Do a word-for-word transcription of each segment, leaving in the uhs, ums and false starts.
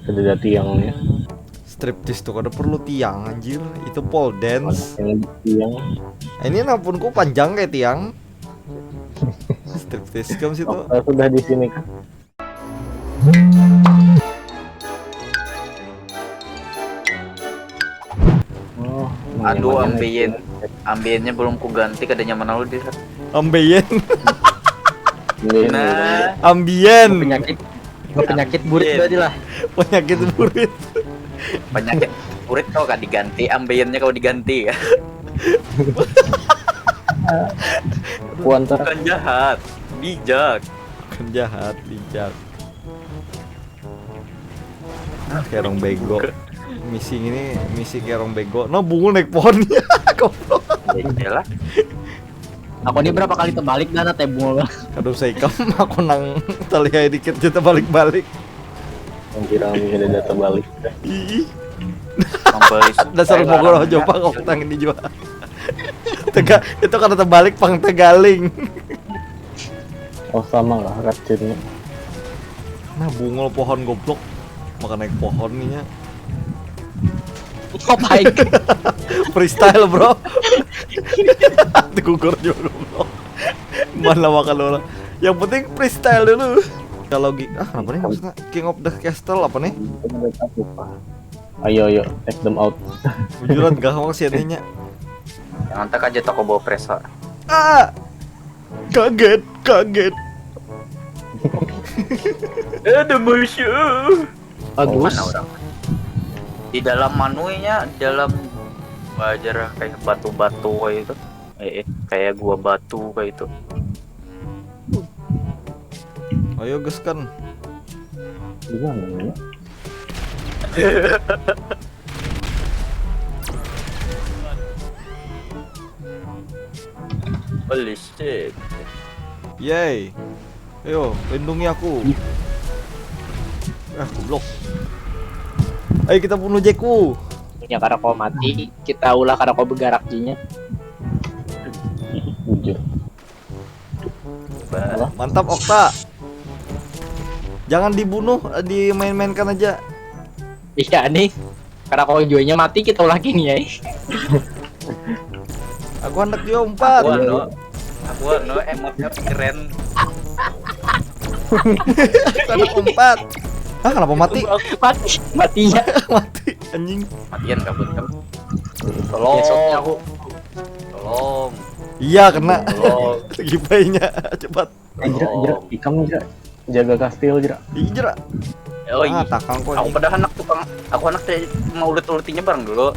Kada ada tiangnya. Striptease tuh kada perlu tiang anjir. Itu pole dance. Yang tiang. Ini nampunku panjang kayak tiang. Striptease kam situ. Okta sudah di sini kah? Oh, Aduh, namanya ambien. Ambiennya belum ku ganti, kada nyaman lalu di. Ambien. Ini, Nah, Ambien. Penyakit, penyakit burit Iya. Berarti lah. Penyakit burit. penyakit burit kau kan diganti, ambiennya kau diganti ya. Kuantar Bukan jahat, bijak. Bukan jahat, bijak. Ah, kayak orang bego. Misi ini misi kayak orang bego. Nah, bungul naik pohonnya. Goblok. Ya iyalah. Aku ini berapa kali terbalik dan teh bungul. Aduh, saya ikam aku nang terlihat dikit aja terbalik-balik. Anjir, kami kada ada terbalik. Ih, Membeli dasar saya mogol barangnya. Coba kok tangan ini juga. Tega, itu karena terbalik pang tegaling. Oh, sama lah racunnya. Nah, bungul pohon goblok. Makan naik pohon nih ya. Kok baik? Freestyle, bro. Digugur juga goblok. Mana makan orang. Yang penting freestyle dulu. Kalau gi- ah, kenapa nih maksudnya King of the Castle apa nih? Ayo, ayo, take them out. Bujuran gak mau sih adanya. Yang antak aja toko bawa presa. Ah, kaget, kaget. Ada musuh. Bagus. Mana orang? Di dalam manunya, di dalam wajar kayak batu-batu kayak itu. Eh, eh, kayak gua batu kayak itu. Ayo geskan. Gimana ya? Holy shit. Yay. Ayo, lindungi aku. Ah, goblok. Ayo kita bunuh Jacku. Punya karako mati, kita ulah karako bergerak jinya. Bujur. Ba- Mantap Okta. Jangan dibunuh, dimain-mainkan aja. Iya nih. Karako juanya mati kita ulah kini ya. Aku hendak juga umpat. Aku anu, aku anu emotnya keren. Aku hendak umpat. Ah, kenapa mati? Mati, matinya. Mati anjing. Matian kabut kabut. Tolong, Besoknya aku tolong, Iya kena. tolong. Gipainya cepat. Eh, Jera, Jera, ikam Jera. Jaga kastil, Jera. Iya Jera. Oh, Ah, iya. Takang kok Aku anjing. Padahal anak tukang, aku anak teh mau ulut-ulutinnya barang dulu.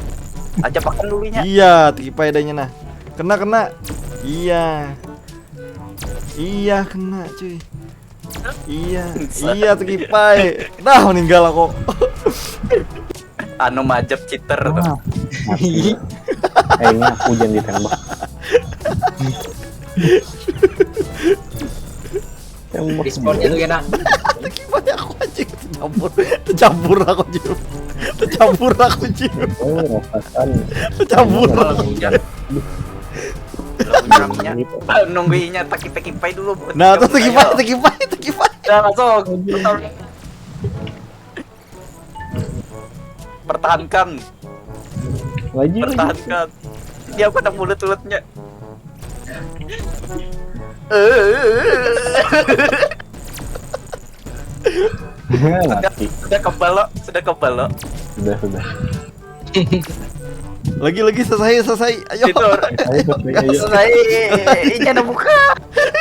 Aja pakan dulunya. Iya, tekipai adanya nah. Kena kena. Iya. Iya kena cuy. Iya, iya tekipai. Dah meninggal aku. Anu majep cheater tuh. Ah, mati. Eh, ini aku jangan ditembak. Tembak. Respawn itu kena. Tekipai aku anjing tercampur. Tercampur aku anjing. Tercampur aku anjing. Oh, rasakan. Tercampur. Kalau hujan, kalau hujan punya, nungguinnya tak kipai-kipai dulu. Bu. Nah, tuh tekipai, Ayo. Tekipai, Tekipai. Udah langsung. Pertahankan, Lagi, lagi. pertahankan. Dia pada mulut-mulutnya. Mati. Sudah kebal lo, sudah kebal lo. Sudah, sudah. Lagi lagi selesai selesai. Ayo. Itu orang. Ayo, selesai, ayo. Selesai. Ini ada buka.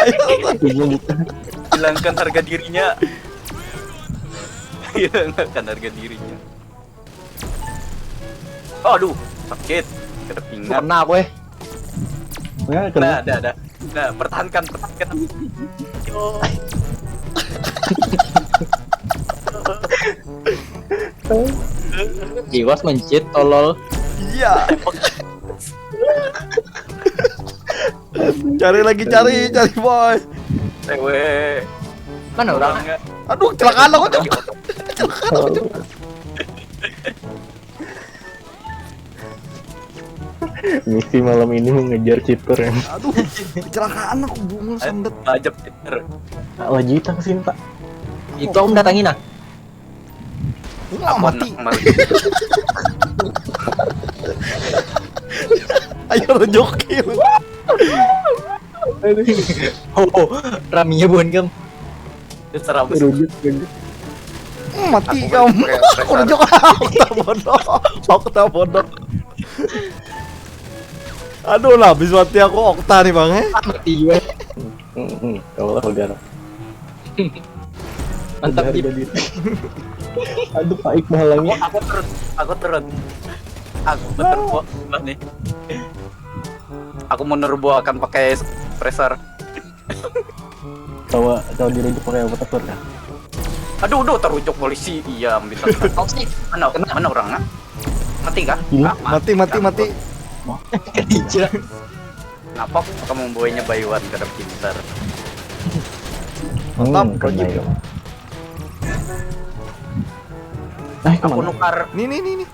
Ayo. Ibu buka. Hilangkan harga dirinya. Hilangkan harga dirinya. Aduh, sakit. Kepingan. Kena aku eh. Nah, Nah, kena. ada, ada. Nah, pertahankan, pertahankan. Yo. Jiwas mencit tolol. Iya. Cari lagi, cari, cari boy. Ewe. Mana orang? Orangnya. Aduh, kecelakaan aku tuh. Misi malam ini mengejar cheater ya. Aduh, kecelakaan aku bungul sandet. Ajab cheater. Nah, laju kita ke sini, Pak. Itu om datangi nah. Wah, mati. Ayo rujuk. Oh, raminya bukan kam. Seram. Rujuk, rujuk. Hmm, mati kam. Aku rujuk. Aku tak bodoh. Aku tak bodoh. Aduh lah, habis mati aku Okta nih bang eh. Mati gue. Hmm, hmm, kalau udah. Mantap. Aduh, Pak Iqbal lagi. Aku, aku turun, aku turun. Aku betul kok, nih. Aku mundur buakan pakai pressure. Tawa, tawa dirujuk pakai apa, telepon kah? Aduh, aduh, terujuk polisi. Iya, ambil telepon. Mana, mana orangnya? Mati kah? Iya. Ah, mati, mati, mati. Kerja. Kenapa kamu membawanya bayuan kada pintar? Mantap, hmm, kena. Eh, aku nukar. Nih, nih, nih, nih.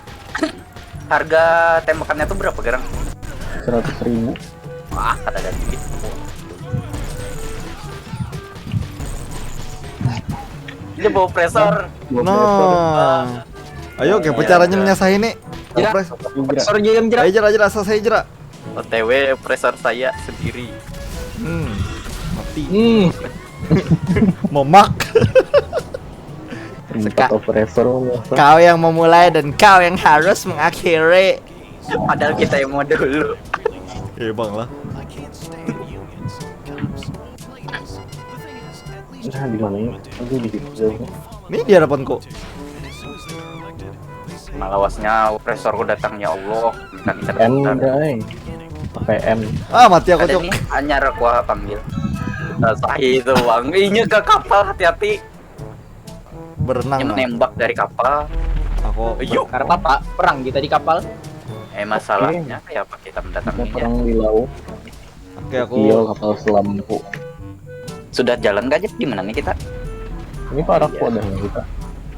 Harga tembakannya tuh berapa, Garang? Seratus ribu. Wah, kada ada duit. Dia bawa pressure. Nah. Ayo, kayak caranya menyasahi nih. Jera. Pressure. Jera, jera, jera, selesai, jera. O T W pressure saya sendiri. Hmm. Mati. Hmm. Memak. Seka- kau yang memulai dan kau yang harus mengakhiri. Padahal kita yang mau dulu. Eh bang lah. Nah, di mana ini? Aduh, di situ. Ini di hadapanku. Malawasnya opresorku datang, ya Allah. Minta, minta, M minta. Udah, eh. Pakai M. Ah, mati aku, Cok. Ada nih, anyar aku panggil. Nah, sahih itu, Bang. Inya ke kapal, hati-hati. Berenang. Ini menembak dari kapal. Aku. Yuk. Karena apa? Perang kita di kapal. Eh, masalahnya kayak apa kita mendatanginya? Kita perang di laut. Oke, aku. Iya, kapal selamku. Sudah jalan gak aja? Di mana nih kita? Ini parak kok ada kita.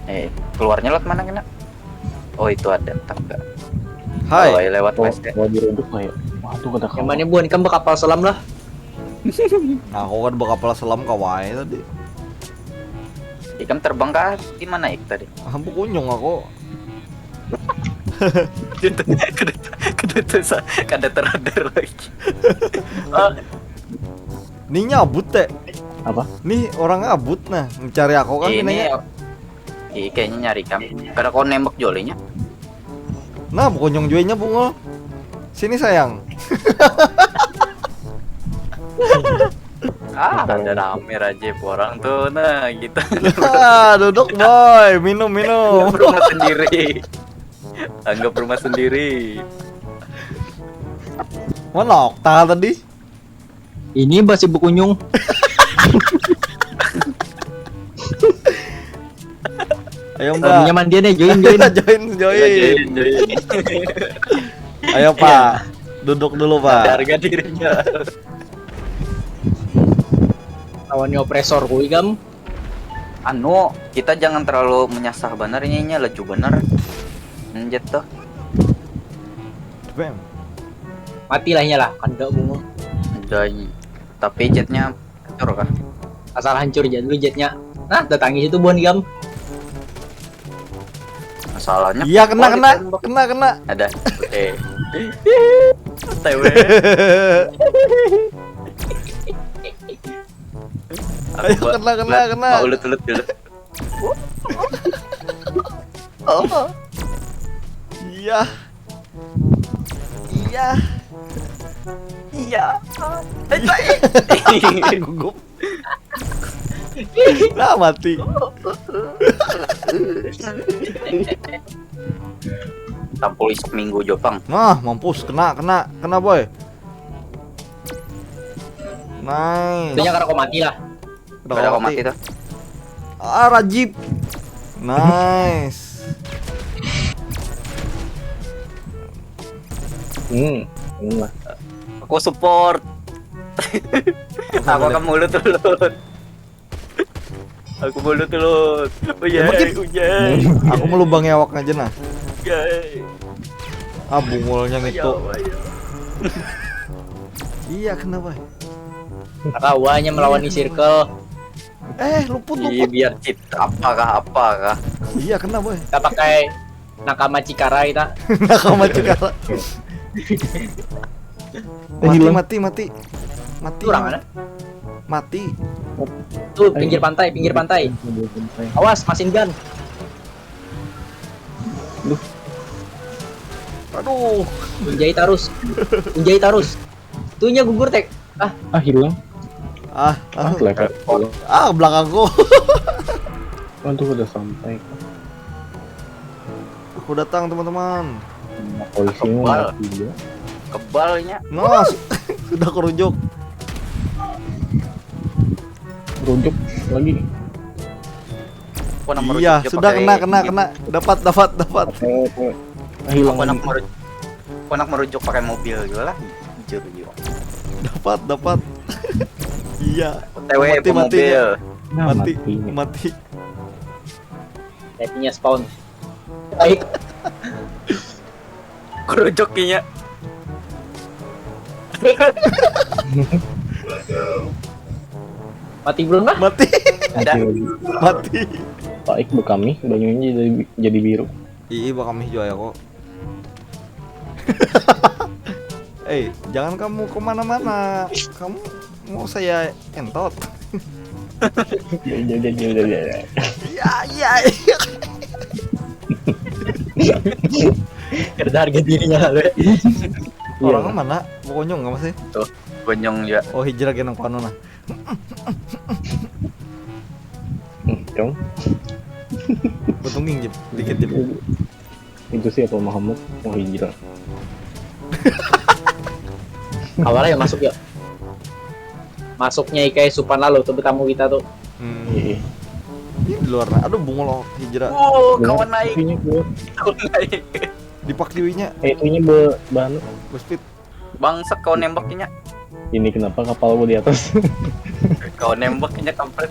Eh, keluarnya lewat mana kena? Oh, itu ada tangga. Hai. Oh, lewat oh, west ya. Mau dirunduk kayak. Waduh, kada kawa. Yang mana buan ikam berkapal selam lah? Nah, aku kan berkapal selam kawai tadi. Ikam terbang kah? Di mana ik tadi? Ah, bukunyung aku. Kada, kada, kada tersadar lagi. Oh. Ni nyabut teh. Apa? Ni orang abut nah, mencari aku kan ini. Ih, kayaknya nyari kam. Kada kau nembak jolinya. Nah, bukunyung juenya bungul. Sini sayang. Ah, ada rame raja orang tuh. Nah, kita. Ah, duduk boy, minum minum. Rumah sendiri. Anggap rumah sendiri. Mana Okta tadi? Ini basi bukunyung. Ayo mbak. Nyaman dia nih, join join. Join join. Join join. Ayo pak, duduk dulu pak. Harga dirinya. Lawannya opresor kui kam. Anu, kita jangan terlalu menyasar banar ini, ini laju banar. Jet tuh. Bam. Matilah inya lah, kada bungo. Anjay. Tapi jetnya hancur kah? Asal hancur aja dulu jetnya. Nah, datangi situ buan ikam. Masalahnya. Iya kena kena kena kena. Ada. Oke. T W. Ayo kena kena kena. Ulut ulut ulut. Oh. Iya. Iya. Iya. Gugup. Nah mati. Tampul isuk minggu jopang. Nah mampus kena kena kena boy. Nice. Itu karena kau mati lah. Udah mati tuh. Ah, Rajib. Nice. Hmm, ini lah. Aku support. Aku akan mulut dulu. Aku mulut dulu. Uyai, uyai. Aku melubangi awaknya aja nah. Uyai. Ah, bungulnya gitu. Iya, kenapa? Kawanya melawan di circle. Eh, luput, Iya, luput. Biar cheat. Apakah, apakah? Iya, kena, boy. Kita pakai Nakama Cikara kita. Nakama Cikara. Mati, Hilang. Mati, mati. Mati. Itu orang mana? Mati. Tuh, pinggir pantai, pinggir pantai. Awas, machine gun. Aduh. Unjai tarus. Unjai tarus. Tuhnya gugur, Tek. Ah, Ah, hilang. Ah, ah, Ah, lekat. ah, belakangku. Aduh, udah sampai. Aku datang, teman-teman. Polisi Kebal. Mati dia. Nah, sudah kerujuk. Rujuk lagi. Kok nama Iya, rujuk sudah pakai kena, kena, ini? kena. Dapat, dapat, dapat. Pakai, pakai. Ah, hilang. Aku anak merujuk. Aku anak merujuk pakai mobil juga lah. Jujur juga. Dapat, dapat. Iya. O T W Mati, bawa mati. Mobil. Nah, Mati, mati. Mati. Hatinya spawn. Baik. Kerujuk kayaknya. Mati belum lah? Mati. Ada. Mati lagi. Mati. Paik bekami, banyunya jadi, jadi biru. Ih, bakal mih jual aku. Eh, jangan kamu kemana-mana. Kamu mau saya entot? Ya, ya, ya, ya, ya, ya. Iya, iya, iya. Kerja harga dirinya lalu. Orang mana? Pokoknya nggak masih. Bonyong juga. Oh, hijrah genang kono nah. Hmm, dong. Betungging, Jim. Dikit, Jim. Itu siapa, Muhammad? Oh, hijrah. Awalnya ya masuk ya. Masuknya ikai supan lalu tuh bertamu kita tuh. Hmm. Iya. Ini di luar nah. Aduh, bungul, oh, hijrah. Oh, Benar, kawan naik. Itunya kuat. Kawan naik. Dipakiuinya. Eh, itunya be bahan. Speed. Bangsat, kau nembaknya. Ini kenapa kapal gua di atas? Kau nembaknya, kampret.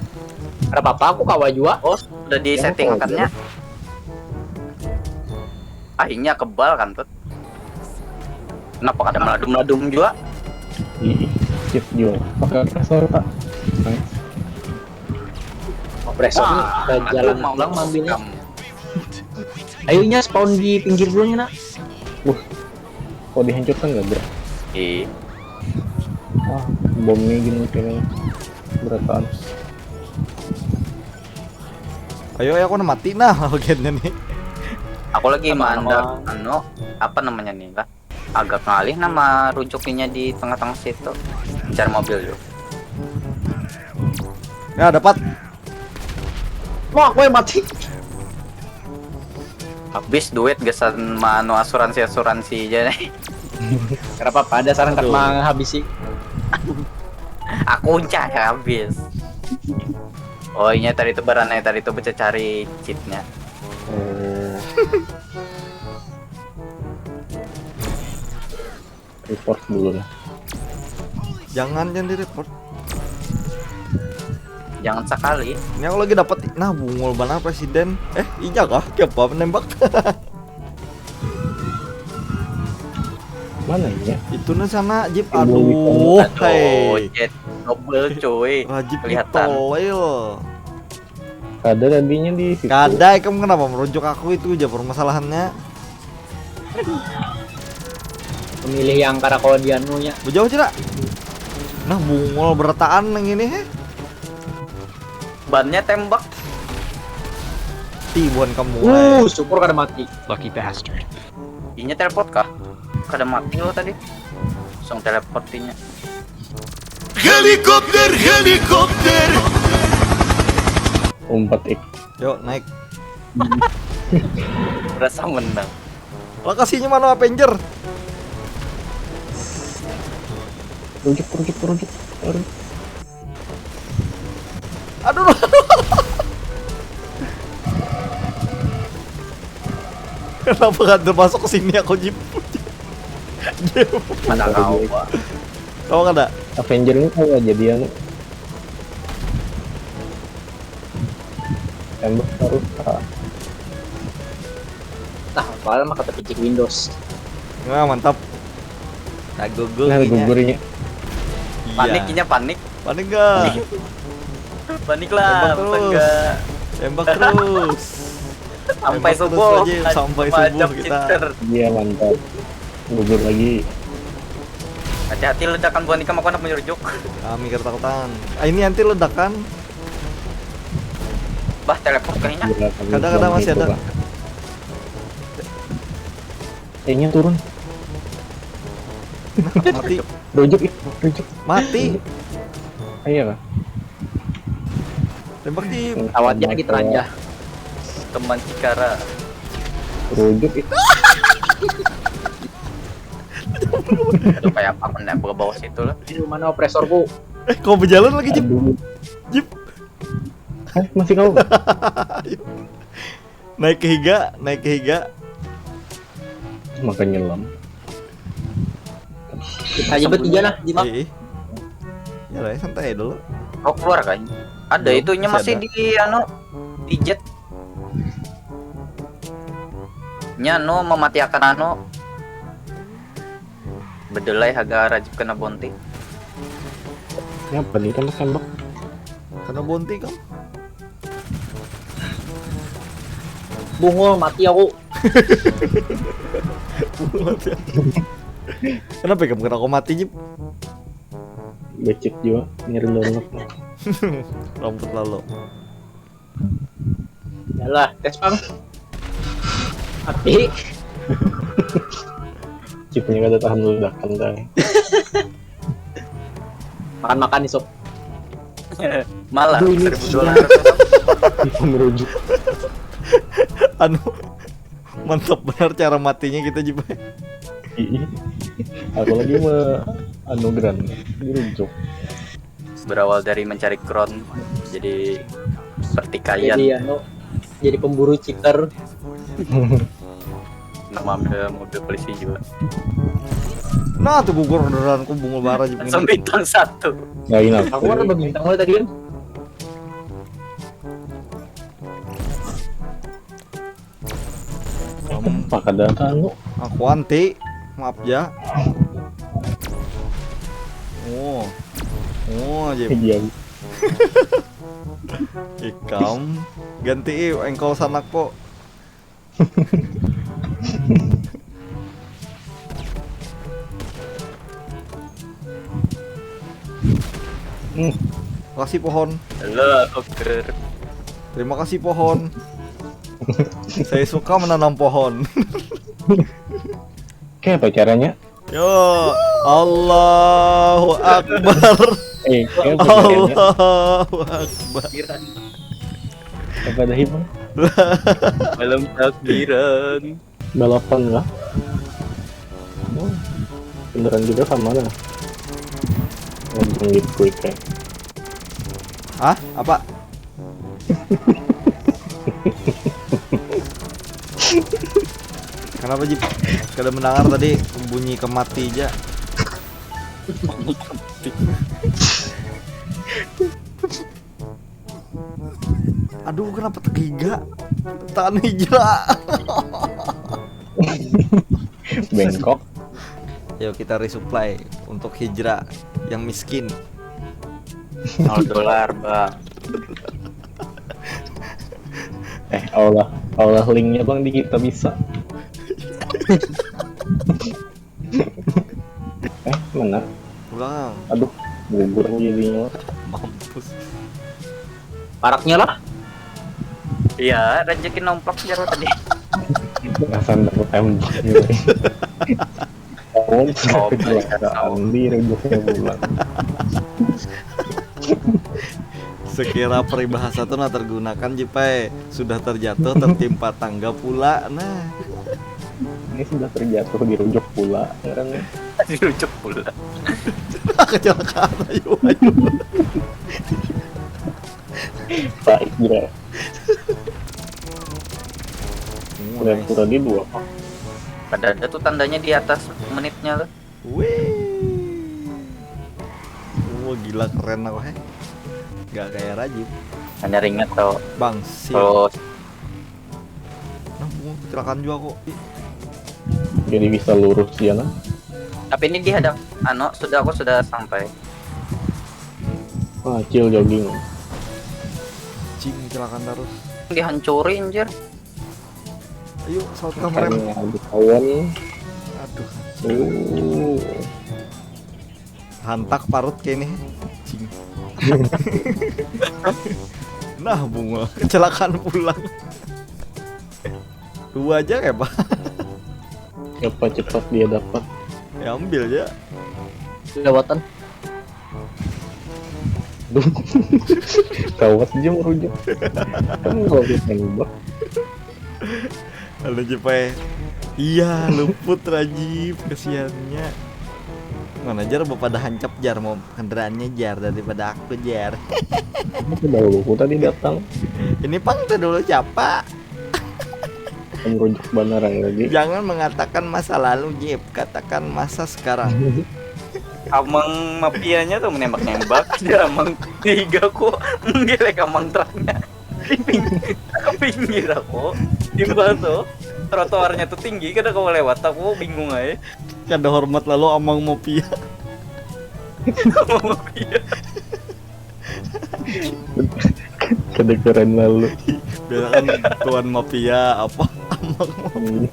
Ada apa-apa, aku kawa jua. Oh, sudah di setting akannya. Akhirnya kebal kan tuh. Kenapa kada meladum-ladum juga? Ih, skip juga. Pakai kasar, Pak. Nice. Opresor nih, ke jalan pulang ambilnya. Ayonya spawn di pinggir dulu nih, nak. Wah, kok dihancurkan gak, Bro? Ih, Wah, bomnya gini kayaknya berataan. Ayo, ya, aku mati nah bagiannya nih. Aku lagi Apa mandak nama? Anu, apa namanya nih lah? Agak ngalih nama rujukinya di tengah-tengah situ. Jar mobil yuk. Ya, dapat. Wah, gue mati. Habis duit gasan manu asuransi-asuransi aja nih. Kenapa pada sarang kat Aduh. menghabisi? Aku uncah ya habis. Oh, iya tadi tuh baranai tadi tuh baca cari cheatnya. Oh. Report dulu lah. Jangan, jangan di-report. Jangan sekali. Ini aku lagi dapat, nah, bungul banget presiden. Eh, iya kah? Siapa menembak? Mana ya? Itu nih sana, Jip. Timbul Aduh, Aduh, hei. Jet double cuy. Rajib Kelihatan. Tolil. Ada tadinya di situ. Kadai, kamu kenapa merujuk aku itu aja permasalahannya. Pemilih yang kara kawa dianunya. Bejauh tidak? Nah, bungul berataan yang ini, heh. Bannya tembak. Tibuan kamu. Uh, eh. Syukur kada mati. Lucky bastard. Inya teleport kah? Kada mati lo tadi. Langsung teleport inya. Helikopter, helikopter. Umpat ik. Yuk, naik. Berasa menang. Lokasinya mana, Avenger? Rujuk, rujuk, rujuk. Aduh. Aduh, aduh. Kenapa gak ada masuk ke sini aku, Jip? Jip. Mana kawa. Tahu kada? Avenger ini kalau jadian tembak terus, ah. Nah, padahal mah kata picik Windows. Nah, mantap. Nah, gugur Nah, inya. gugurnya. Iya. Panik inya, panik. Panik gak? Panik lah, Tembak terus. Tembak terus. Sampai Tembak terus subuh. Aja, sampai subuh kita. Iya, mantap. Gugur lagi. Hati-hati ledakan buah nikam, aku anak menyerjuk. Kami ketakutan. Ah, ini nanti ledakan. Bah, teleport kayaknya. Gila, kami Kada, kada, selama masih itu, ada. Pak. Kayaknya turun. Mati. Rujuk, ih, rujuk. Mati. Ayo lah. Tembak di. Awatnya lagi teranjah. Teman Cikara. Rujuk, ih. Itu kayak apa, kena ke bawah situ lah. Ini mana opresorku? Eh, kau berjalan lagi, Jip. Aduh. Jip. Hah, masih kau? Naik ke higa, naik ke higa. Makan nyelam. Kita aja bertiga lah, Jima. Eh, eh. Ya lah, santai dulu. Oh, keluar kan? Ada Belum, itunya masih masih ada. Di anu, di jet. Nya anu mematiakan anu. Bedelai haga rajib kena bonti. Ini apa nih, tembak-tembak? Kena bonti, Kam. Bungul mati aku. Kenapa, Kam? Kenapa kau mati, Jip? Becek juga, nyeri lorok. Rompet lalu. Yalah, tes pang. Mati. Cipnya kada tahan ledakan, dah. Makan-makan nih, Sob. Malah Aduh, ini seribu dolar. Bisa merujuk. Anu, mantap benar cara matinya kita, Jip. Ih, aku lagi me anu, Gran, dirujuk. Berawal dari mencari crown, jadi pertikaian. Jadi anu, jadi pemburu cheater. Nama ambil mobil polisi juga. Nah, tuh gugur orderanku, bungul bara, Jip, Langsung ini. Bintang satu. Lain apa? Aku kan bintang mulai tadi kan. Apa kada anu? Aku anti, maaf ya. Oh, oh, Jip. Dia Ikam ganti, ih, engkol sanak kok. Hmm. Kasih pohon. Halo, oke. Terima kasih pohon. Saya suka menanam pohon. Kayak apa caranya? Yo, Allahu Akbar. Eh, kayak apa caranya? Allahu Akbar. Apa ada hibu? Malam takbiran. Balapan lah. Oh, beneran juga sama lah. Oh, bukan gitu, quick kayak. Hah? Apa? Kenapa, Jip? Kada mendengar tadi bunyi kemati aja. Aduh, kenapa tegiga? Tahan hijrah. Bengkok. Yuk, kita resupply untuk hijrah yang miskin. Nol dolar, Bang. Eh, Allah, Allah, linknya, Bang, di kita bisa. Eh, mana? Ulang. Aduh, gugur jadinya. Mampus. Paraknya lah. Iya, rezeki nomplok jero tadi. Perasaan dapat tembak gitu. Oh, Oh, kecelakaan di rejeknya bulan. Sekira peribahasa tuh nah tergunakan, Jipai, sudah terjatuh tertimpa tangga pula. Nah, Ini sudah terjatuh di rujak pula. Sekarang Dirujuk pula. Kecelakaan, ayo, ayo. Pak Iqbal. Oh, Udah nice. kurang di dua. Kada ada tuh tandanya di atas menitnya tuh. Wih. Wah, gila, keren aku, heh. Gak kayak Rajib. Hanya ringat tau. Bang, sip. Kalau Nah, bunga kecelakaan juga kok. Ih, Jadi bisa lurus dia, nah. Tapi ini di hadap anu, sudah, aku sudah sampai. Ah, chill jogging. Cing, kecelakaan terus. Dihancuri anjir. Ayo, saut kam rem. Makanya ada kawan. Aduh. Uh, Hantak parut kayak ini. Cing. Nah, bunga kecelakaan pulang. Dua aja ya, Pak. Siapa cepat dia dapat. Ya, ambil aja. Lewatan. Kawat aja merujuk. Kan kalau dia nembak. Lalu Jepai. Iya, luput Rajib, kesiannya. Mana jar bapada hancap jar, mau kendaraannya jar daripada aku jar. Ini dahulu aku tadi datang. Ini pang tuh dulu siapa? Merujuk banaran lagi. Jangan mengatakan masa lalu, Jip. Katakan masa sekarang. Amang mafianya tuh menembak-nembak. Dia amang tiga kok. Menggelek amang truknya. Di ping-, ke pinggir aku. Di bawah tuh. Trotoarnya tuh tinggi, kada kawa lewat, aku bingung aja. Kada hormat lalu amang mafia. Amang mafia. Kedengeran lalu. Biasa kan tuan mafia apa, amang mafia.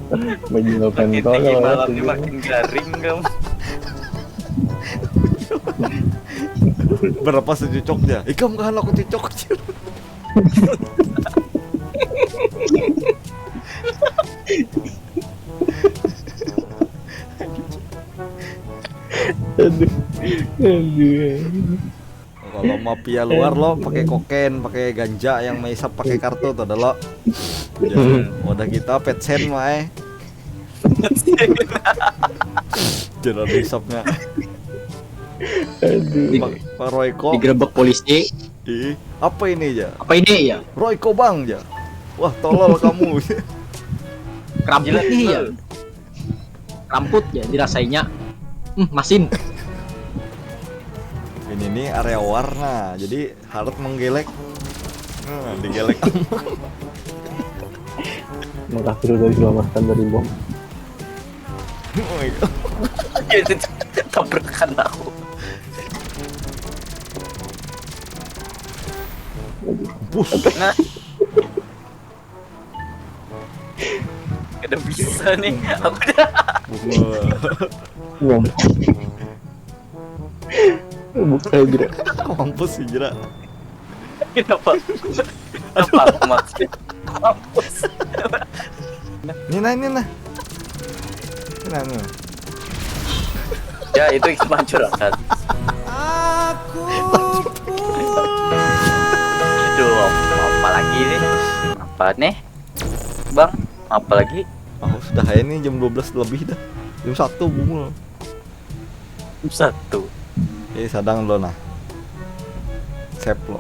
Hmm. Menjual Makin pentol tinggi kalau malamnya sini. Makin garing kamu. Berapa secucoknya? Ikam kan aku cucok. Aduh. Aduh. Kalau mafia luar lo pakai kokain, pakai ganja, yang maisap pakai kartu tuh dah lo. Jadi, udah kita petsen wae. Jangan isapnya. Aduh. Pak, Pak Royko. Digerebek polisi. Ih, apa ini ya? Apa ini ya? Royko Bang ya. Wah, tolol kamu. Rambut nih ya. Rambut ya dirasainya. Hmm, masin. Ini nih area warna. Jadi harus menggelek. Nah, digelek. Makasih udah diselamatkan dari bom. Oh, iya. Itu tabrakan aku. Bus. Nah. Kada bisa nih. Aku udah Bunga. Bom. Buka aja. Mampus sih, Jera. Kenapa? Kenapa aku maksudnya? Mampus. Ini nah, ini nah. Ini nah, ini nah. Ya, itu cuma curhat. Aduh, apa lagi nih? Apa nih? Bang, apa lagi? Oh, sudah ya, ini jam dua belas lebih dah. Jam satu bunga. Satu. Eh, sadang lo nah. Save lo.